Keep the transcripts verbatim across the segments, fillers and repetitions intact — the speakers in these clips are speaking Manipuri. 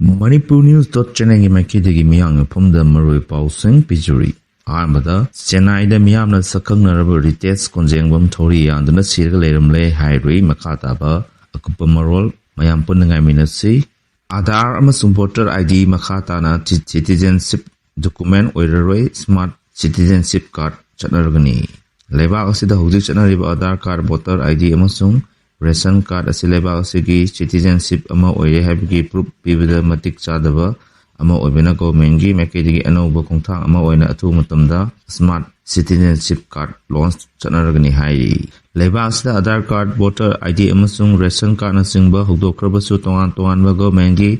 Manipur News dot channelꯒꯤ ꯃꯥꯏꯀꯩꯗꯒꯤ ꯃꯤꯌꯥꯝ ꯃꯐꯝꯗ ꯃꯔꯨꯑꯣꯏꯕ ꯄꯥꯎꯁꯤꯡ ꯄꯤꯖꯔꯤ꯫ ꯑꯍꯥꯟꯕꯗ, ꯆꯦꯟꯅꯥꯏꯗ ꯃꯤꯌꯥꯝꯅ ꯁꯛꯈꯪꯅꯔꯕ ꯔꯤꯇꯦꯁ ꯀꯣꯟꯖꯦꯡꯕꯝ ꯊꯧꯔꯤ ꯌꯥꯟꯗꯨꯅ ꯁꯤꯔꯒ ꯂꯩꯔꯝꯂꯦ ꯍꯥꯏꯔꯨꯏ꯫ ꯃꯈꯥ ꯇꯥꯕ ꯑꯀꯨꯞꯄ ꯃꯔꯣꯜ ꯃꯌꯥꯝ ꯄꯨꯟꯅ ꯉꯥꯏꯃꯤꯟꯅꯁꯤ꯫ ꯑꯥꯙꯥꯔ ꯑꯃꯁꯨꯡ ꯚꯣꯇꯔ ꯑꯥꯏ ꯗꯤ ꯃꯈꯥ ꯇꯥꯅ ꯁꯤ-, ꯁꯤꯇꯤꯖꯦꯟꯁꯤꯞ ꯗꯣꯀꯨꯃꯦꯟ ꯑꯣꯏꯔꯔꯣꯏ꯫ ꯁ꯭ꯃꯥꯔꯠ ꯁꯤꯇꯤꯖꯦꯟꯁꯤꯞ ꯀꯥꯔꯗ ꯆꯠꯅꯔꯒꯅꯤ꯫ ꯂꯩꯕꯥꯛ ꯑꯁꯤꯗ ꯍꯧꯖꯤꯛ ꯆꯠꯅꯔꯤꯕ Aadhaar card, voter I D ꯑꯃꯁꯨꯡ ꯔꯦꯁꯟ ꯀꯥꯔꯗ ꯑꯁꯤ ꯂꯩꯕꯥꯛ ꯑꯁꯤꯒꯤ ꯁꯤꯇꯤꯖꯦꯟꯁꯤꯞ ꯑꯃ ꯑꯣꯏꯔꯦ ꯍꯥꯏꯕꯒꯤ ꯄ꯭ꯔꯨꯐ ꯄꯤꯕꯗ ꯃꯇꯤꯛ ꯆꯥꯗꯕ ꯑꯃ ꯑꯣꯏꯕꯅ ꯒꯣꯚꯔꯟꯃꯦꯟꯠꯀꯤ ꯃꯥꯏꯀꯩꯗꯒꯤ ꯑꯅꯧꯕ ꯈꯣꯡꯊꯥꯡ ꯑꯃ ꯑꯣꯏꯅ ꯑꯊꯨꯕ ꯃꯇꯝꯗ ꯁ꯭ꯃꯥꯔꯠ ꯁꯤꯇꯤꯖꯦꯟꯁꯤꯞ ꯀꯥꯔꯗ ꯂꯣꯟꯆ ꯆꯠꯅꯔꯒꯅꯤ ꯍꯥꯏꯔꯤ꯫ ꯂꯩꯕꯥꯛ ꯑꯁꯤꯗ Aadhaar card, voter I D ꯑꯃꯁꯨꯡ ꯔꯦꯁꯟ ꯀꯥꯔꯗꯅꯆꯤꯡꯕ ꯍꯧꯗꯣꯛꯈ꯭ꯔꯕꯁꯨ ꯇꯣꯉꯥꯟ ꯇꯣꯉꯥꯟꯕ ꯒꯣꯚꯔꯟꯃꯦꯟꯠꯀꯤ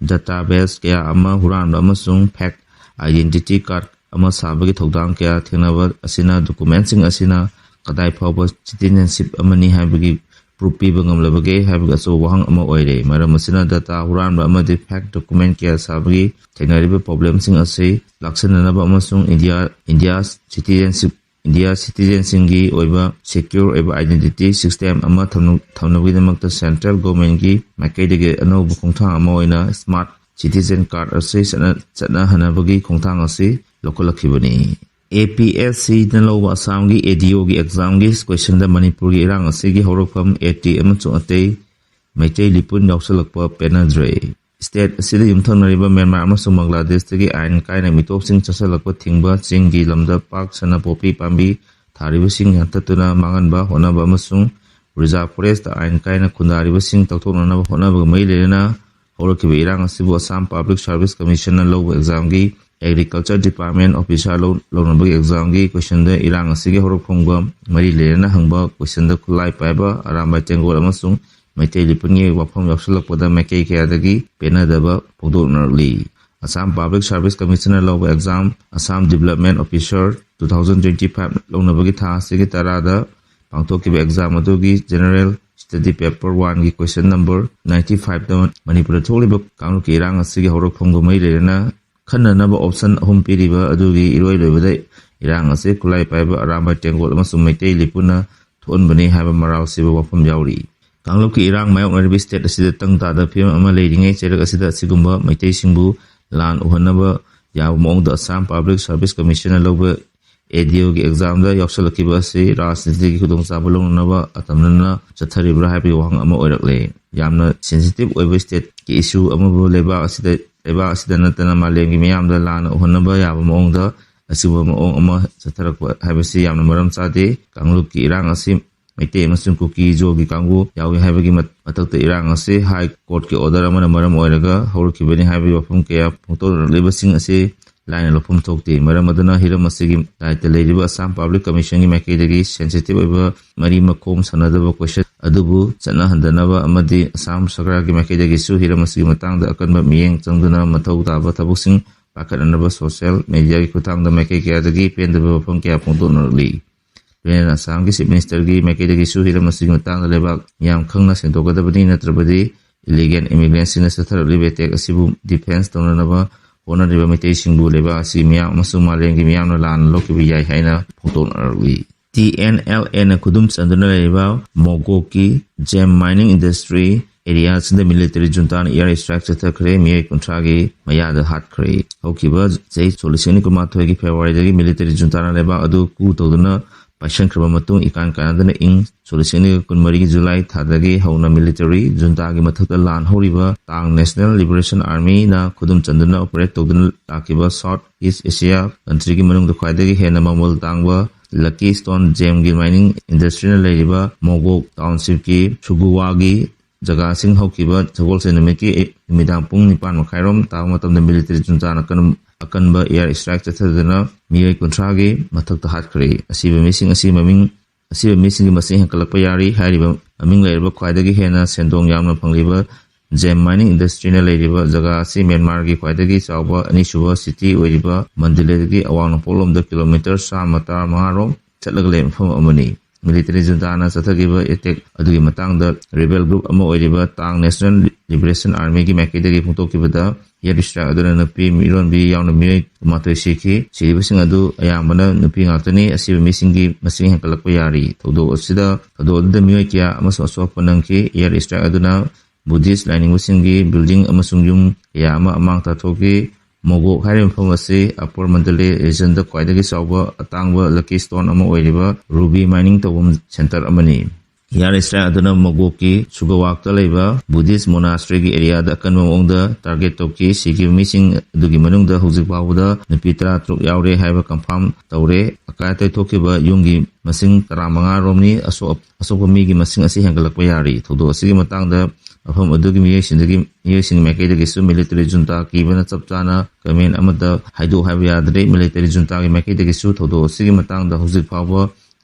ꯗꯇꯥꯕꯦꯁ ꯀꯌꯥ ꯑꯃ ꯍꯨꯔꯥꯟꯕ ꯑꯃꯁꯨꯡ ꯐꯦꯛ ꯑꯥꯏꯗꯦꯟꯇꯤꯇꯤ ꯀꯥꯔꯗ ꯑꯃ ꯁꯥꯕꯒꯤ ꯊꯧꯗꯥꯡ ꯀꯌꯥ ꯊꯦꯡꯅꯕ ꯑꯁꯤꯅ ꯗꯣꯀꯨꯃꯦꯟꯁꯤꯡ ꯑꯁꯤꯅ ꯀꯗꯥꯏ ꯐꯥꯎꯕ ꯁꯤꯇꯤꯖꯦꯟꯁꯤꯞ ꯑꯃꯅꯤ ꯍꯥꯏꯕꯒꯤ ꯄ꯭ꯔꯨꯐ ꯄꯤꯕ ꯉꯝꯂꯕꯒꯦ ꯍꯥꯏꯕꯒꯤ ꯑꯆꯧꯕ ꯋꯥꯍꯪ ꯑꯃ ꯑꯣꯏꯔꯦ꯫ ꯃꯔꯝ ꯑꯁꯤꯅ ꯗꯇꯥ ꯍꯨꯔꯥꯟꯕ ꯑꯃꯗꯤ ꯐꯦꯛ ꯗꯣꯀꯨꯃꯦꯟ ꯀꯌꯥ ꯁꯥꯕꯒꯤ ꯊꯦꯡꯅꯔꯤꯕ ꯄ꯭ꯔꯣꯕ꯭ꯂꯦꯝꯁꯤꯡ ꯑꯁꯤ ꯂꯥꯛꯁꯤꯟꯅꯅꯕ ꯑꯃꯁꯨꯡ ꯏꯟꯗꯤꯌꯥ, ꯏꯟꯗꯤꯌꯥ ꯁꯤꯇꯤꯖꯦꯟꯁꯤꯞ, ꯏꯟꯗꯤꯌꯥ ꯁꯤꯇꯤꯖꯦꯟꯁꯤꯡꯒꯤ ꯑꯣꯏꯕ ꯁꯦꯀ꯭ꯌꯨꯔ ꯑꯣꯏꯕ ꯑꯥꯏꯗꯦꯟꯇꯤꯇꯤ ꯁꯤꯁꯇꯦꯝ ꯑꯃ ꯊꯝꯅ-, ꯊꯝꯅꯕꯒꯤꯗꯃꯛꯇ ꯁꯦꯟꯇ꯭ꯔꯦꯜ ꯒꯣꯚꯔꯟꯃꯦꯟꯠꯀꯤ ꯃꯥꯏꯀꯩꯗꯒꯤ ꯑꯅꯧꯕ ꯈꯣꯡꯊꯥꯡ ꯑꯃ ꯑꯣꯏꯅ ꯁ꯭ꯃꯥꯔꯠ ꯁꯤꯇꯤꯖꯦꯟ ꯀꯥꯔꯗ ꯑꯁꯤ ꯆꯠꯅ-, ꯆꯠꯅꯍꯟꯅꯕꯒꯤ ꯈꯣꯡꯊꯥꯡ ꯑꯁꯤ ꯂꯧꯈꯠꯂꯛꯈꯤꯕꯅꯤ꯫ ꯑꯦ ꯄꯤ ꯑꯦꯁ ꯁꯤꯅ ꯂꯧꯕ ꯑꯁꯥꯝꯒꯤ ꯑꯦ ꯗꯤ ꯑꯣꯒꯤ ꯑꯦꯛꯖꯥꯝꯒꯤ ꯀꯣꯏꯁꯟꯗ ꯃꯅꯤꯄꯨꯔꯒꯤ ꯏꯔꯥꯡ ꯑꯁꯤꯒꯤ ꯍꯧꯔꯛꯐꯝ, ꯑꯦ ꯇꯤ ꯑꯃꯁꯨꯡ ꯑꯇꯩ ꯃꯩꯇꯩ ꯂꯤꯄꯨꯟ ꯌꯥꯎꯁꯜꯂꯛꯄ ꯄꯦꯟꯅꯗ꯭ꯔꯦ꯫ ꯁ꯭ꯇꯦꯠ ꯑꯁꯤꯗ ꯌꯨꯝꯊꯪꯅꯔꯤꯕ ꯃ꯭ꯌꯥꯟꯃꯥꯔ ꯑꯃꯁꯨꯡ ꯕꯪꯒ꯭ꯂꯥꯗꯦꯁꯇꯒꯤ ꯑꯥꯏꯟ ꯀꯥꯏꯅ ꯃꯤꯇꯣꯞꯁꯤꯡ ꯆꯠꯁꯤꯜꯂꯛꯄ ꯊꯤꯡꯕ, ꯆꯤꯡꯒꯤ ꯂꯝꯗ ꯄꯥꯛ ꯁꯟꯅ ꯄꯣꯄꯤ ꯄꯥꯝꯕꯤ ꯊꯥꯔꯤꯕꯁꯤꯡ ꯌꯥꯟꯊꯠꯇꯨꯅ ꯃꯥꯡꯍꯟꯕ ꯍꯣꯠꯅꯕ ꯑꯃꯁꯨꯡ ꯔꯤꯖꯥꯔꯚ ꯐꯣꯔꯦꯁꯇ ꯑꯥꯏꯟ ꯀꯥꯏꯅ ꯈꯨꯟꯗꯥꯔꯤꯕꯁꯤꯡ ꯂꯧꯊꯣꯛꯅꯅꯕ ꯍꯣꯠꯅꯕꯒ ꯃꯔꯤ ꯂꯩꯅꯅ ꯍꯧꯔꯛꯈꯤꯕ ꯏꯔꯥꯡ ꯑꯁꯤꯕꯨ ꯑꯁꯥꯝ ꯄꯕ꯭ꯂꯤꯛ ꯁꯥꯔꯚꯤꯁ ꯀꯃꯤꯁꯟꯅ ꯂꯧꯕ ꯑꯦꯛꯖꯥꯝꯒꯤ ꯑꯦꯒ꯭ꯔꯤꯀꯜꯆꯔ ꯗꯤꯄꯥꯔꯠꯃꯦꯟ ꯑꯣꯐꯤꯁꯥꯔ ꯂꯧ-, ꯂꯧꯅꯕꯒꯤ ꯑꯦꯛꯖꯥꯝꯒꯤ ꯀꯣꯏꯁꯟꯗ ꯏꯔꯥꯡ ꯑꯁꯤꯒꯤ ꯍꯧꯔꯛꯐꯝꯒ ꯃꯔꯤ ꯂꯩꯅꯅ ꯍꯪꯕ ꯀꯣꯏꯁꯟꯗ ꯈꯨꯠꯂꯥꯏ ꯄꯥꯏꯕ ꯑꯔꯥꯝꯕꯥꯏ ꯇꯦꯡꯒꯣꯜ ꯑꯃꯁꯨꯡ ꯃꯩꯇꯩ ꯂꯤꯄꯨꯟꯒꯤ ꯋꯥꯐꯝ ꯌꯥꯎꯁꯤꯜꯂꯛꯄꯗ ꯃꯥꯏꯀꯩ ꯀꯌꯥꯗꯒꯤ ꯄꯦꯟꯅꯗꯕ ꯐꯣꯡꯗꯣꯛꯅꯔꯛꯂꯤ꯫ ꯑꯁꯥꯝ ꯄꯕ꯭ꯂꯤꯛ ꯁꯥꯔꯚꯤꯁ ꯀꯃꯤꯁꯟꯅ ꯂꯧꯕ exam, Assam development officer, two thousand twenty five ꯂꯧꯅꯕꯒꯤ ꯊꯥ ꯑꯁꯤꯒꯤ ꯇꯔꯥꯗ ꯄꯥꯡꯊꯣꯛꯈꯤꯕ ꯑꯦꯛꯖꯥꯝ ꯑꯗꯨꯒꯤ ꯖꯦꯅꯔꯦꯜ ꯁ꯭ꯇꯗꯤ ꯄꯦꯄꯔ ꯋꯥꯟꯒꯤ ꯀꯣꯏꯁꯟ ꯅꯝꯕꯔ ꯅꯥꯏꯟꯇꯤ ꯐꯥꯏꯚꯇ ꯃꯅꯤꯄꯨꯔꯗ ꯊꯣꯛꯂꯤꯕ ꯀꯥꯡꯂꯨꯞꯀꯤ ꯏꯔꯥꯡ ꯑꯁꯤꯒꯤ ꯍꯧꯔꯛꯐꯝꯒ ꯃꯔꯤ ꯂꯩꯅꯅ ꯈꯟꯅꯅꯕ ꯑꯣꯞꯁꯟ ꯑꯍꯨꯝ ꯄꯤꯔꯤꯕ ꯑꯗꯨꯒꯤ ꯏꯔꯣꯏ ꯂꯣꯏꯕꯗ ꯏꯔꯥꯡ ꯑꯁꯤ ꯈꯨꯠꯂꯥꯏ ꯄꯥꯏꯕ ꯑꯔꯥꯝꯕꯥꯏ ꯇꯦꯡꯒꯣꯜ ꯑꯃꯁꯨꯡ ꯃꯩꯇꯩ ꯂꯤꯄꯨꯟꯅ ꯊꯣꯛꯍꯟꯕꯅꯤ ꯍꯥꯏꯕ ꯃꯔꯥꯜ ꯁꯤꯕ ꯋꯥꯐꯝ ꯌꯥꯎꯔꯤ꯫ ꯀꯥꯡꯂꯨꯞꯀꯤ ꯏꯔꯥꯡ ꯃꯥꯌꯣꯛꯅꯔꯤꯕ state ꯑꯁꯤꯗ ꯇꯪ ꯇꯥꯗ ꯐꯤꯕꯝ ꯑꯃ ꯂꯩꯔꯤꯉꯩ ꯆꯩꯔꯛ ꯑꯁꯤꯗ ꯑꯁꯤꯒꯨꯝꯕ ꯃꯩꯇꯩꯁꯤꯡꯕꯨ ꯂꯥꯟ ꯎꯍꯟꯅꯕ ꯌꯥꯕ ꯃꯑꯣꯡꯗ Assam Public Service Commissionꯅ ꯂꯧꯕ ADOꯒꯤ examꯗ ꯌꯥꯎꯁꯜꯂꯛꯈꯤꯕ ꯑꯁꯤ ꯔꯥꯖꯅꯤꯇꯤꯒꯤ ꯈꯨꯗꯣꯡꯆꯥꯕ ꯂꯧꯅꯅꯕ ꯑꯇꯝꯅꯅ ꯆꯠꯊꯔꯤꯕ꯭ꯔꯥ ꯍꯥꯏꯕꯒꯤ ꯋꯥꯍꯪ ꯑꯃ ꯑꯣꯏꯔꯛꯂꯦ꯫ ꯌꯥꯝꯅ sensitive ꯑꯣꯏꯕ stateꯀꯤ issue ꯑꯃꯕꯨ ꯂꯩꯕꯥꯛ ꯑꯁꯤꯗ, ꯂꯩꯕꯥꯛ ꯑꯁꯤꯗ ꯅꯠꯇꯅ ꯃꯥꯂꯦꯝꯒꯤ ꯃꯤꯌꯥꯝꯗ ꯂꯥꯟꯅ ꯎꯍꯟꯅꯕ ꯌꯥꯕ ꯃꯑꯣꯡꯗ ꯑꯁꯤꯒꯨꯝꯕ ꯃꯑꯣꯡ ꯑꯃ ꯆꯠꯊꯔꯛꯄ ꯍꯥꯏꯕꯁꯤ ꯌꯥꯝꯅ ꯃꯔꯝ ꯆꯥꯗꯦ꯫ ꯀꯥꯡꯂꯨꯞꯀꯤ ꯏꯔꯥꯡ ꯑꯁꯤ ꯃꯩꯇꯩ ꯑꯃꯁꯨꯡ ꯀꯨꯀꯤ ꯖꯣꯒꯤ ꯀꯥꯡꯕꯨ ꯌꯥꯎꯏ ꯍꯥꯏꯕꯒꯤ ꯃꯊꯛꯇ ꯏꯔꯥꯡ ꯑꯁꯤ High Courtꯀꯤ order ꯑꯃꯅ ꯃꯔꯝ ꯑꯣꯏꯔꯒ ꯍꯧꯔꯛꯈꯤꯕꯅꯤ ꯍꯥꯏꯕꯒꯤ ꯋꯥꯐꯝ ꯀꯌꯥ ꯐꯣꯡꯗꯣꯛꯅꯔꯛꯂꯤꯕꯁꯤꯡ ꯑꯁꯤ ꯂꯥꯏꯅ ꯂꯧꯐꯝ ꯊꯣꯛꯇꯦ꯫ ꯃꯔꯝ ꯑꯗꯨꯅ ꯍꯤꯔꯝ ꯑꯁꯤꯒꯤ ꯗꯥꯏꯇ ꯂꯩꯔꯤꯕ Assam Public Commissionꯒꯤ ꯃꯥꯏꯀꯩꯗꯒꯤ sensitive ꯑꯣꯏꯕ ꯃꯔꯤ ꯃꯈꯣꯡ ꯁꯝꯅꯗꯕ question ꯑꯗꯨꯕꯨ ꯆꯠꯅꯍꯟꯗꯅꯕ ꯑꯃꯗꯤ Assam ꯁꯔꯀꯥꯔꯒꯤ ꯃꯥꯏꯀꯩꯗꯒꯤꯁꯨ ꯍꯤꯔꯝ ꯑꯁꯤꯒꯤ ꯃꯇꯥꯡꯗ ꯑꯀꯟꯕ ꯃꯤꯠꯌꯦꯡ ꯆꯪꯗꯨꯅ ꯃꯊꯧ ꯇꯥꯕ ꯊꯕꯛꯁꯤꯡ ꯄꯥꯏꯈꯠꯅꯅꯕ social mediaꯒꯤ ꯈꯨꯠꯊꯥꯡꯗ ꯃꯥꯏꯀꯩ ꯀꯌꯥꯗꯒꯤ ꯄꯦꯟꯗꯕ ꯋꯥꯐꯝ ꯀꯌꯥ ꯐꯣꯡꯗꯣꯛꯅꯔꯛꯂꯤ꯫ ꯂꯣꯏꯅꯅ Assamꯒꯤ Chief Ministerꯒꯤ ꯃꯥꯏꯀꯩꯗꯒꯤꯁꯨ ꯍꯤꯔꯝ ꯑꯁꯤꯒꯤ ꯃꯇꯥꯡꯗ ꯂꯩꯕꯥꯛ ꯃꯤꯌꯥꯝ ꯈꯪꯅ ꯁꯦꯡꯗꯣꯛꯀꯗꯕꯅꯤ, ꯅꯠꯇ꯭ꯔꯕꯗꯤ illegal immigrantꯁꯤꯡꯅ ꯆꯠꯊꯔꯛꯂꯤꯕ attack ꯑꯁꯤꯕꯨ defense ꯇꯧꯅꯅꯕ ꯍꯣꯠꯅꯔꯤꯕ ꯃꯩꯇꯩꯁꯤꯡꯕꯨ ꯂꯩꯕꯥꯛ ꯑꯁꯤꯒꯤ ꯃꯤꯌꯥꯝ ꯑꯃꯁꯨꯡ ꯃꯥꯂꯦꯝꯒꯤ ꯃꯤꯌꯥꯝꯅ ꯂꯥꯟꯅ ꯂꯧꯈꯤꯕ ꯌꯥꯏ ꯍꯥꯏꯅ ꯐꯣꯡꯗꯣꯛꯅꯔꯛꯂꯤ꯫ TNLAꯅ ꯈꯨꯗꯨꯝ ꯆꯟꯗꯨꯅ ꯂꯩꯔꯤꯕ ꯃꯣꯒꯣꯛꯀꯤ gem mining industry areaꯁꯤꯡꯗ military juntaꯅ air strike ꯆꯠꯊꯈ꯭ꯔꯦ꯫ ꯃꯤꯑꯣꯏ ꯀꯨꯟꯊ꯭ꯔꯥꯒꯤ ꯃꯌꯥꯗ ꯍꯥꯠꯈ꯭ꯔꯦ꯫ ꯍꯧꯈꯤꯕ ꯆꯍꯤ ꯁꯣꯛ ꯂꯤꯁꯤꯡ ꯑꯅꯤ ꯀꯨꯟꯃꯥꯊꯣꯏꯒꯤ Februaryꯗꯒꯤ military juntaꯅ ꯂꯩꯕꯥꯛ ꯑꯗꯨ coup ꯇꯧꯗꯨꯅ ꯄꯥꯏꯁꯟꯈ꯭ꯔꯕ ꯃꯇꯨꯡ, ꯏꯀꯥꯟ ꯀꯥꯟꯅꯗꯅ ꯏꯪ ꯁꯣꯛ ꯂꯤꯁꯤꯡ ꯑꯅꯤꯒ ꯀꯨꯟꯃꯔꯤꯒꯤ July ꯊꯥꯗꯒꯤ ꯍꯧꯅ military juntaꯒꯤ ꯃꯊꯛꯇ ꯂꯥꯟ ꯍꯧꯔꯤꯕ Ta'ang National Liberation Armyꯅ ꯈꯨꯗꯨꯝ ꯆꯟꯗꯨꯅ operate ꯇꯧꯗꯨꯅ ꯂꯥꯛꯈꯤꯕ South East Asia countryꯒꯤ ꯃꯅꯨꯡꯗ ꯈ꯭ꯋꯥꯏꯗꯒꯤ ꯍꯦꯟꯅ ꯃꯃꯜ ꯇꯥꯡꯕ Lucky Stone gemꯒꯤ mining industryꯅ ꯂꯩꯔꯤꯕ Mogok townshipꯀꯤ Suguwagi ꯖꯒꯥꯁꯤꯡ ꯍꯧꯈꯤꯕ ꯁꯒꯣꯜꯁꯦꯟ ꯅꯨꯃꯤꯠꯀꯤ ꯅꯨꯃꯤꯗꯥꯡ ꯄꯨꯡ ꯅꯤꯄꯥꯟ ꯃꯈꯥꯏꯔꯣꯝ ꯇꯥꯕ ꯃꯇꯝꯗ military juntaꯅ ꯑꯀꯟ-, ꯑꯀꯟꯕ air strike ꯆꯠꯊꯗꯨꯅ ꯃꯤꯑꯣꯏ ꯀꯨꯟꯊ꯭ꯔꯥꯒꯤ ꯃꯊꯛꯇ ꯍꯥꯠꯈ꯭ꯔꯦ꯫ ꯑꯁꯤꯕ ꯃꯤꯁꯤꯡ ꯑꯁꯤ ꯃꯃꯤꯡ, ꯑꯁꯤꯕ ꯃꯤꯁꯤꯡꯒꯤ ꯃꯁꯤꯡ ꯍꯦꯟꯒꯠꯂꯛꯄ ꯌꯥꯔꯤ꯫ ꯍꯥꯏꯔꯤꯕ ꯃꯃꯤꯡ ꯂꯩꯔꯕ ꯈ꯭ꯋꯥꯏꯗꯒꯤ ꯍꯦꯟꯅ ꯁꯦꯟꯗꯣꯡ ꯌꯥꯝꯅ ꯐꯪꯂꯤꯕ gem mining industryꯅ ꯂꯩꯔꯤꯕ ꯖꯒꯥ ꯑꯁꯤ ꯃ꯭ꯌꯥꯟꯃꯥꯔꯒꯤ ꯈ꯭ꯋꯥꯏꯗꯒꯤ ꯆꯥꯎꯕ ꯑꯅꯤꯁꯨꯕ city ꯑꯣꯏꯔꯤꯕ ꯃꯟꯗꯂꯦꯗꯒꯤ ꯑꯋꯥꯡ ꯅꯣꯡꯄꯣꯛꯂꯣꯝꯗ kilometre ꯆꯥꯝꯃ ꯇꯔꯥꯃꯉꯥ ꯔꯣꯝ ꯆꯠꯂꯒ ꯂꯩꯕ ꯃꯐꯝ ꯑꯃꯅꯤ꯫ ꯃꯤꯂꯤꯇꯔꯤ ꯖꯨꯟꯇꯥꯅ ꯆꯠꯊꯈꯤꯕ ꯑꯦꯇꯦꯛ ꯑꯗꯨꯒꯤ ꯃꯇꯥꯡꯗ ꯔꯤꯕꯦꯜ ꯒ꯭ꯔꯨꯞ ꯑꯃ ꯑꯣꯏꯔꯤꯕ ꯇꯥꯡ ꯅꯦꯁꯅꯦꯜ ꯂꯤꯕꯔꯦꯁꯟ ꯑꯥꯔꯃꯤꯒꯤ ꯃꯥꯏꯀꯩꯗꯒꯤ ꯐꯣꯡꯗꯣꯛꯈꯤꯕꯗ, ꯏꯌꯔ ꯏꯁꯇ꯭ꯔꯥꯏꯛ ꯑꯗꯨꯅ ꯅꯨꯄꯤ ꯃꯤꯔꯣꯟꯕꯤ ꯌꯥꯎꯅ ꯃꯤꯑꯣꯏ ꯀꯨꯟꯃꯥꯊꯣꯏ ꯁꯤꯈꯤ꯫ ꯁꯤꯔꯤꯕꯁꯤꯡ ꯑꯗꯨ ꯑꯌꯥꯝꯕꯅ ꯅꯨꯄꯤ ꯉꯥꯛꯇꯅꯤ꯫ ꯑꯁꯤꯕ ꯃꯤꯁꯤꯡꯒꯤ ꯃꯁꯤꯡ ꯍꯦꯟꯒꯠꯂꯛꯄ ꯌꯥꯔꯤ꯫ ꯊꯧꯗꯣꯛ ꯑꯁꯤꯗ, ꯊꯧꯗꯣꯛ ꯑꯗꯨꯗ ꯃꯤꯑꯣꯏ ꯀꯌꯥ ꯑꯃꯁꯨꯡ ꯑꯁꯣꯛ ꯑꯄꯟ ꯅꯪꯈꯤ꯫ ꯏꯌꯔ ꯏꯁꯇ꯭ꯔꯥꯏꯛ ꯑꯗꯨꯅ ꯕꯨꯙꯤꯁ ꯂꯥꯏꯅꯤꯡꯕꯁꯤꯡꯒꯤ ꯕꯤꯜꯗꯤꯡ ꯑꯃꯁꯨꯡ ꯌꯨꯝ ꯀꯌꯥ ꯑꯃ ꯑꯃꯥꯡ ꯇꯥꯊꯣꯛꯈꯤ꯫ ꯃꯣꯒꯣꯛ ꯍꯥꯏꯔꯤꯕ ꯃꯐꯝ ꯑꯁꯤ ꯑꯄꯔ ꯃꯟꯗꯂꯦ ꯔꯤꯖꯟꯗ ꯈ꯭ꯋꯥꯏꯗꯒꯤ ꯆꯥꯎꯕ ꯑꯇꯥꯡꯕ ꯂꯛꯀꯤ ꯁ꯭ꯇꯣꯟ ꯑꯃ ꯑꯣꯏꯔꯤꯕ ꯔꯨꯕꯤ ꯃꯥꯏꯅꯤꯡ ꯇꯧꯐꯝ ꯁꯦꯟꯇꯔ ꯑꯃꯅꯤ꯫ ꯏꯌꯔ ꯏꯁꯇ꯭ꯔꯥꯏꯛ ꯑꯗꯨꯅ ꯃꯣꯒꯣꯛꯀꯤ ꯁꯨꯒꯋꯥꯛꯇ ꯂꯩꯕ ꯕꯨꯙꯤꯁ ꯃꯣꯅꯥꯁꯇ꯭ꯔꯤꯒꯤ ꯑꯦꯔꯤꯌꯥꯗ ꯑꯀꯟꯕ ꯃꯑꯣꯡꯗ ꯇꯥꯔꯒꯦꯠ ꯇꯧꯈꯤ꯫ ꯁꯤꯈꯤꯕ ꯃꯤꯁꯤꯡ ꯑꯗꯨꯒꯤ ꯃꯅꯨꯡꯗ ꯍꯧꯖꯤꯛ ꯐꯥꯎꯕꯗ ꯅꯨꯄꯤ ꯇꯔꯥꯇꯔꯨꯛ ꯌꯥꯎꯔꯦ ꯍꯥꯏꯕ ꯀꯟꯐꯥꯔꯝ ꯇꯧꯔꯦ꯫ ꯑꯀꯥꯏ ꯑꯇꯣꯏ ꯊꯣꯛꯈꯤꯕ ꯌꯨꯝꯒꯤ ꯃꯁꯤꯡ ꯇꯔꯥꯃꯉꯥ ꯔꯣꯝꯅꯤ꯫ ꯑꯁꯣꯛ-, ꯑꯁꯣꯛꯄ ꯃꯤꯒꯤ ꯃꯁꯤꯡ ꯑꯁꯤ ꯍꯦꯟꯒꯠꯂꯛꯄ ꯌꯥꯔꯤ꯫ ꯊꯧꯗꯣꯛ ꯑꯁꯤꯒꯤ ꯃꯇꯥꯡꯗ ꯃꯐꯝ ꯑꯗꯨꯒꯤ ꯃꯤꯑꯣꯏꯁꯤꯡꯗꯒꯤ, ꯃꯤꯑꯣꯏꯁꯤꯡꯒꯤ ꯃꯥꯏꯀꯩꯗꯒꯤꯁꯨ ꯃꯤꯂꯤꯇꯔꯤ ꯖꯨꯟꯇꯥ ꯀꯤꯕꯅ ꯆꯞ ꯆꯥꯅ ꯀꯃꯦꯟ ꯑꯃꯠꯇ ꯍꯥꯏꯗꯣꯛꯎ ꯍꯥꯏꯕ ꯌꯥꯗ꯭ꯔꯦ꯫ ꯃꯤꯂꯤꯇꯔꯤ ꯖꯨꯟꯇꯥꯒꯤ ꯃꯥꯏꯀꯩꯗꯒꯤꯁꯨ ꯊꯧꯗꯣꯛ ꯑꯁꯤꯒꯤ ꯃꯇꯥꯡꯗ ꯍꯧꯖꯤꯛ ꯐꯥꯎꯕ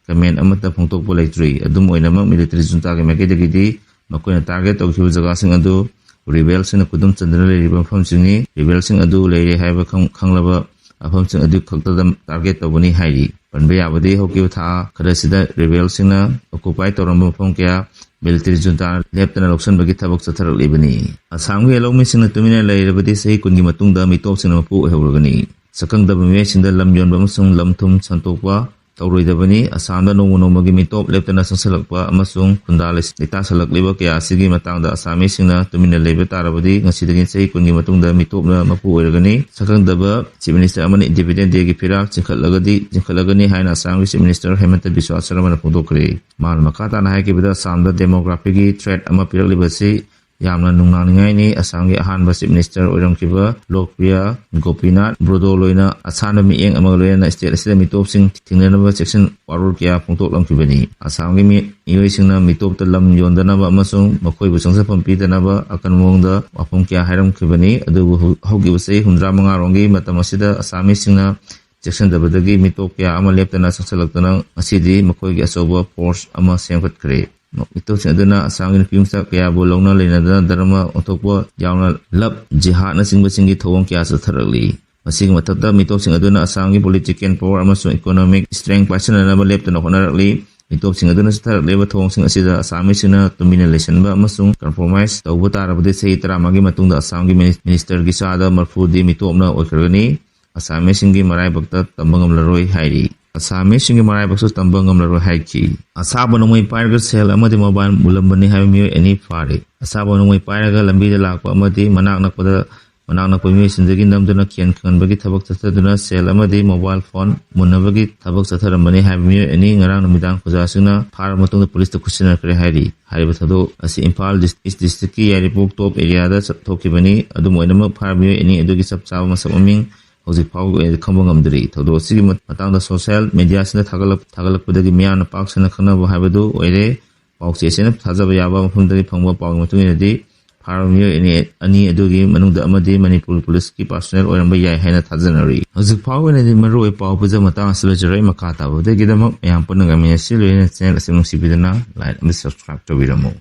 ꯀꯃꯦꯟ ꯑꯃꯠꯇ ꯐꯣꯡꯗꯣꯛꯄ ꯂꯩꯇ꯭ꯔꯤ꯫ ꯑꯗꯨꯝ ꯑꯣꯏꯅꯃꯛ, ꯃꯤꯂꯤꯇꯔꯤ ꯖꯨꯟꯇꯥꯒꯤ ꯃꯥꯏꯀꯩꯗꯒꯤꯗꯤ ꯃꯈꯣꯏꯅ ꯇꯥꯔꯒꯦꯠ ꯇꯧꯈꯤꯕ ꯖꯒꯥꯁꯤꯡ ꯑꯗꯨ ꯔꯤꯕꯦꯜꯁꯤꯡꯅ ꯈꯨꯗꯨꯝ ꯆꯟꯗꯨꯅ ꯂꯩꯔꯤꯕ ꯃꯐꯝꯁꯤꯡꯅꯤ꯫ ꯔꯤꯕꯦꯜꯁꯤꯡ ꯑꯗꯨ ꯂꯩꯔꯦ ꯍꯥꯏꯕ ꯈꯪ-, ꯈꯪꯂꯕ ꯃꯐꯝꯁꯤꯡ ꯑꯗꯨ ꯈꯛꯇꯗ ꯇꯥꯔꯒꯦꯠ ꯇꯧꯕꯅꯤ ꯍꯥꯏꯔꯤ꯫ ꯄꯟꯕ ꯌꯥꯕꯗꯤ, ꯍꯧꯈꯤꯕ ꯊꯥ ꯈꯔꯁꯤꯗ ꯔꯤꯕꯦꯜꯁꯤꯡꯅ ꯑꯣꯀꯨꯄꯥꯏ ꯇꯧꯔꯝꯕ ꯃꯐꯝ ꯀꯌꯥ ꯃꯤꯂꯤꯇꯔꯤ ꯖꯨꯟꯇꯥꯅ ꯂꯦꯞꯇꯅ ꯂꯧꯁꯤꯟꯕꯒꯤ ꯊꯕꯛ ꯆꯠꯊꯔꯛꯂꯤꯕꯅꯤ꯫ ꯑꯁꯥꯝꯒꯤ ꯂꯧꯃꯤꯁꯤꯡꯅ ꯇꯨꯃꯤꯟꯅ ꯂꯩꯔꯕꯗꯤ ꯆꯍꯤ ꯀꯨꯟꯒꯤ ꯃꯇꯨꯡꯗ ꯃꯤꯇꯣꯞꯁꯤꯡꯅ ꯃꯄꯨ ꯑꯣꯏꯍꯧꯔꯒꯅꯤ꯫ ꯁꯛꯈꯪꯗꯕ ꯃꯤꯑꯣꯏꯁꯤꯡꯗ ꯂꯝ ꯌꯣꯟꯕ ꯑꯃꯁꯨꯡ ꯂꯝ ꯊꯨꯝ ꯁꯟꯗꯣꯛꯄ ꯇꯧꯔꯣꯏꯗꯕꯅꯤ꯫ ꯑꯁꯥꯝꯗ ꯅꯣꯡꯃ ꯅꯣꯡꯃꯒꯤ ꯃꯤꯇꯣꯞ ꯂꯦꯞꯇꯅ ꯆꯪꯁꯤꯜꯂꯛꯄ ꯑꯃꯁꯨꯡ ꯈꯨꯟꯗꯥ ꯂꯩ-, ꯂꯩꯇꯥꯁꯜꯂꯛꯂꯤꯕ ꯀꯌꯥ ꯑꯁꯤꯒꯤ ꯃꯇꯥꯡꯗ ꯑꯁꯥꯃꯤꯁꯤꯡꯅ ꯇꯨꯃꯤꯟꯅ ꯂꯩꯕ ꯇꯥꯔꯕꯗꯤ ꯉꯁꯤꯗꯒꯤ ꯆꯍꯤ ꯀꯨꯟꯒꯤ ꯃꯇꯨꯡꯗ ꯃꯤꯇꯣꯞꯅ ꯃꯄꯨ ꯑꯣꯏꯔꯒꯅꯤ꯫ ꯁꯛꯈꯪꯗꯕ ꯆꯤꯐ ꯃꯤꯅꯤꯁꯇꯔ ꯑꯃꯅ ꯏꯟꯗꯤꯄꯦꯟꯗꯦꯟꯁ ꯗꯦꯒꯤ ꯐꯤꯔꯥꯜ ꯆꯤꯡꯈꯠꯂꯒꯗꯤ, ꯆꯤꯡꯈꯠꯂꯒꯅꯤ ꯍꯥꯏꯅ ꯑꯁꯥꯝꯒꯤ ꯆꯤꯐ ꯃꯤꯅꯤꯁꯇꯔ ꯍꯦꯃꯟꯇ ꯕꯤꯁ꯭ꯋꯥ ꯁꯔꯃꯅ ꯐꯣꯡꯗꯣꯛꯈ꯭ꯔꯦ꯫ ꯃꯥꯅ ꯃꯈꯥ ꯇꯥꯅ ꯍꯥꯏꯈꯤꯕꯗ, ꯑꯁꯥꯝꯗ ꯗꯦꯃꯣꯒ꯭ꯔꯥꯐꯤꯒꯤ ꯊ꯭ꯔꯦꯠ ꯑꯃ ꯄꯤꯔꯛꯂꯤꯕ ꯑꯁꯤ ꯌꯥꯝꯅ ꯅꯨꯡꯅꯥꯡꯅꯤꯡꯉꯥꯏꯅꯤ꯫ ꯑꯁꯥꯝꯒꯤ ꯑꯍꯥꯟꯕ ꯆꯤꯐ ꯃꯤꯅꯤꯁꯇꯔ ꯑꯣꯏꯔꯝꯈꯤꯕ ꯂꯣꯛꯄ꯭ꯔꯤꯌꯥ ꯒꯣꯄꯤꯅꯥꯊ ꯕ꯭ꯔꯣꯗꯣ ꯂꯣꯏꯅ ꯑꯁꯥꯟꯕ ꯃꯤꯠꯌꯦꯡ ꯑꯃꯒ ꯂꯣꯏꯅꯅ ꯁ꯭ꯇꯦꯠ ꯑꯁꯤꯗ ꯃꯤꯇꯣꯞꯁꯤꯡ ꯊꯤꯡꯅꯅꯕ ꯆꯦꯛꯁꯤꯟ ꯋꯥꯔꯣꯜ ꯀꯌꯥ ꯐꯣꯡꯗꯣꯛꯂꯝꯈꯤꯕꯅꯤ꯫ ꯑꯁꯥꯝꯒꯤ ꯃꯤ-, ꯃꯤꯑꯣꯏꯁꯤꯡꯅ ꯃꯤꯇꯣꯞꯇ ꯂꯝ ꯌꯣꯟꯗꯅꯕ ꯑꯃꯁꯨꯡ ꯃꯈꯣꯏꯕꯨ ꯆꯪꯖꯐꯝ ꯄꯤꯗꯅꯕ ꯑꯀꯟꯕ ꯃꯑꯣꯡꯗ ꯋꯥꯐꯝ ꯀꯌꯥ ꯍꯥꯏꯔꯝꯈꯤꯕꯅꯤ꯫ ꯑꯗꯨꯕꯨ ꯍꯧ-, ꯍꯧꯈꯤꯕ ꯆꯍꯤ ꯍꯨꯝꯗ꯭ꯔꯥ ꯃꯉꯥ ꯔꯣꯝꯒꯤ ꯃꯇꯝ ꯑꯁꯤꯗ ꯑꯁꯥꯃꯤꯁꯤꯡꯅ ꯆꯦꯛꯁꯤꯟꯗꯕꯗꯒꯤ ꯃꯤꯇꯣꯞ ꯀꯌꯥ ꯑꯃ ꯂꯦꯞꯇꯅ ꯆꯪꯁꯤꯜꯂꯛꯇꯅ ꯉꯁꯤꯗꯤ ꯃꯈꯣꯏꯒꯤ ꯑꯆꯧꯕ ꯐꯣꯔꯁ ꯑꯃ ꯁꯦꯝꯒꯠꯈ꯭ꯔꯦ꯫ ꯃꯤꯇꯣꯞꯁꯤꯡ ꯑꯗꯨꯅ ꯑꯁꯥꯝꯒꯤ ꯅꯨꯄꯤ ꯃꯆꯥ ꯀꯌꯥꯕꯨ ꯂꯧꯅ ꯂꯩꯅꯗꯅ ꯙꯔꯃ ꯑꯣꯟꯊꯣꯛꯄ ꯌꯥꯎꯅ ꯂꯚ ꯖꯤꯍꯥꯗꯅꯆꯤꯡꯕꯁꯤꯡꯒꯤ ꯊꯧꯑꯣꯡ ꯀꯌꯥ ꯆꯠꯊꯔꯛꯂꯤ꯫ ꯃꯁꯤꯒꯤ ꯃꯊꯛꯇ, ꯃꯤꯇꯣꯞꯁꯤꯡ ꯑꯗꯨꯅ ꯑꯁꯥꯝꯒꯤ ꯄꯣꯂꯤꯇꯤꯀꯦꯜ ꯄꯋꯥꯔ ꯑꯃꯁꯨꯡ ꯏꯀꯣꯅꯣꯃꯤꯛ ꯁ꯭ꯇꯔꯦꯡ ꯄꯥꯏꯁꯤꯟꯅꯅꯕ ꯂꯦꯞꯇꯅ ꯍꯣꯠꯅꯔꯛꯂꯤ꯫ ꯃꯤꯇꯣꯞꯁꯤꯡ ꯑꯗꯨꯅ ꯆꯠꯊꯔꯛꯂꯤꯕ ꯊꯧꯑꯣꯡꯁꯤꯡ ꯑꯁꯤꯗ ꯑꯁꯥꯃꯤꯁꯤꯡꯅ ꯇꯨꯃꯤꯟꯅ ꯂꯩꯁꯤꯟꯕ ꯑꯃꯁꯨꯡ compromise ꯇꯧꯕ ꯇꯥꯔꯕꯗꯤ ꯆꯍꯤ ꯇꯔꯥꯃꯉꯥꯒꯤ ꯃꯇꯨꯡꯗ ꯑꯁꯥꯝꯒꯤ ꯃꯤꯅꯤ-, ministerꯒꯤ ꯆꯥꯗ ꯃꯔꯐꯨꯗꯤ ꯃꯤꯇꯣꯞꯅ ꯑꯣꯏꯈ꯭ꯔꯒꯅꯤ꯫ ꯑꯁꯥꯃꯤꯁꯤꯡꯒꯤ ꯃꯔꯥꯏꯕꯛꯇ ꯇꯝꯕ ꯉꯝꯂꯔꯣꯏ ꯍꯥꯏꯔꯤ꯫ ꯑꯁꯥꯃꯤꯁꯤꯡꯒꯤ ꯃꯔꯥꯏꯕꯛꯁꯨ ꯇꯝꯕ ꯉꯝꯂꯔꯣꯏ ꯍꯥꯏꯈꯤ꯫ ꯑꯁꯥꯕ ꯅꯣꯡꯃꯩ ꯄꯥꯏꯔꯒ ꯁꯦꯜ ꯑꯃꯗꯤ mobile ꯃꯨꯜꯂꯝꯕꯅꯤ ꯍꯥꯏꯕ ꯃꯤꯑꯣꯏ ꯑꯅꯤ ꯐꯥꯔꯦ꯫ ꯑꯁꯥꯕ ꯅꯣꯡꯃꯩ ꯄꯥꯏꯔꯒ ꯂꯝꯕꯤꯗ ꯂꯥꯛꯄ ꯑꯃꯗꯤ ꯃꯅꯥꯛ ꯅꯛꯄꯗ, ꯃꯅꯥꯛ ꯅꯛꯄ ꯃꯤꯑꯣꯏꯁꯤꯡꯗꯒꯤ ꯅꯝꯗꯨꯅ ꯀꯤꯌꯥꯟ ꯈꯪꯍꯟꯕꯒꯤ ꯊꯕꯛ ꯆꯠꯊꯗꯨꯅ ꯁꯦꯜ ꯑꯃꯗꯤ mobile phone ꯃꯨꯟꯅꯕꯒꯤ ꯊꯕꯛ ꯆꯠꯊꯔꯝꯕꯅꯤ ꯍꯥꯏꯕ ꯃꯤꯑꯣꯏ ꯑꯅꯤ ꯉꯔꯥꯡ ꯅꯨꯃꯤꯗꯥꯡ ꯈꯨꯖꯥꯁꯤꯡꯅ ꯐꯥꯔꯕ ꯃꯇꯨꯡꯗ ꯄꯨꯂꯤꯁꯇ ꯈꯨꯠꯁꯤꯟꯅꯈ꯭ꯔꯦ ꯍꯥꯏꯔꯤ꯫ ꯍꯥꯏꯔꯤꯕ ꯊꯧꯗꯣꯛ ꯑꯁꯤ ꯏꯝꯐꯥꯜ ꯗꯤꯁ-, East Districtꯀꯤ ꯌꯥꯏꯔꯤꯄꯣꯛ Top areaꯗ ꯆꯠ-, ꯊꯣꯛꯈꯤꯕꯅꯤ꯫ ꯑꯗꯨꯝ ꯑꯣꯏꯅꯃꯛ ꯐꯥꯔꯕ ꯃꯤꯑꯣꯏ ꯑꯅꯤ ꯑꯗꯨꯒꯤ ꯆꯞ ꯆꯥꯕ ꯃꯁꯛ ꯃꯃꯤꯡ ꯍꯧꯖꯤꯛ ꯐꯥꯎꯕꯒꯤ ꯑꯣꯏꯅꯗꯤ ꯈꯪꯕ ꯉꯝꯗ꯭ꯔꯤ꯫ ꯊꯧꯗꯣꯛ ꯑꯁꯤꯒꯤ ꯃꯠ-, ꯃꯇꯥꯡꯗ social mediaꯁꯤꯡꯗ ꯊꯥꯒꯠꯂꯛ-, ꯊꯥꯒꯠꯂꯛꯄꯗꯒꯤ ꯃꯤꯌꯥꯝꯅ ꯄꯥꯛ ꯁꯟꯅ ꯈꯪꯅꯕ ꯍꯥꯏꯕꯗꯨ ꯑꯣꯏꯔꯦ꯫ ꯄꯥꯎ ꯆꯦꯁꯤꯅ ꯊꯥꯖꯕ ꯌꯥꯕ ꯃꯐꯝꯗꯒꯤ ꯐꯪꯕ ꯄꯥꯎꯒꯤ ꯃꯇꯨꯡ ꯏꯟꯅꯗꯤ, ꯐꯥꯔꯕ ꯃꯤꯑꯣꯏ ꯑꯅꯤ, ꯑꯅꯤ ꯑꯗꯨꯒꯤ ꯃꯅꯨꯡꯗ ꯑꯃꯗꯤ ꯃꯅꯤꯄꯨꯔ ꯄꯨꯂꯤꯁꯀꯤ personnel ꯑꯣꯏꯔꯝꯕ ꯌꯥꯏ ꯍꯥꯏꯅ ꯊꯥꯖꯅꯔꯤ꯫ ꯍꯧꯖꯤꯛ ꯐꯥꯎꯕꯒꯤ ꯑꯣꯏꯅꯗꯤ ꯃꯔꯨꯑꯣꯏꯕ ꯄꯥꯎ ꯄꯨꯝꯅꯃꯛ ꯃꯇꯥꯡ ꯑꯁꯤꯗ ꯂꯣꯏꯖꯔꯦ꯫ ꯃꯈꯥ ꯇꯥꯕꯗꯒꯤꯗꯃꯛ ꯃꯌꯥꯝ ꯄꯨꯟꯅ ꯉꯥꯏꯃꯤꯟꯅꯁꯤ꯫ ꯂꯣꯏꯅꯅ channel ꯑꯁꯤ ꯅꯨꯡꯁꯤꯕꯤꯗꯨꯅ like ꯑꯃꯗꯤ subscribe ꯇꯧꯕꯤꯔꯝꯃꯨ꯫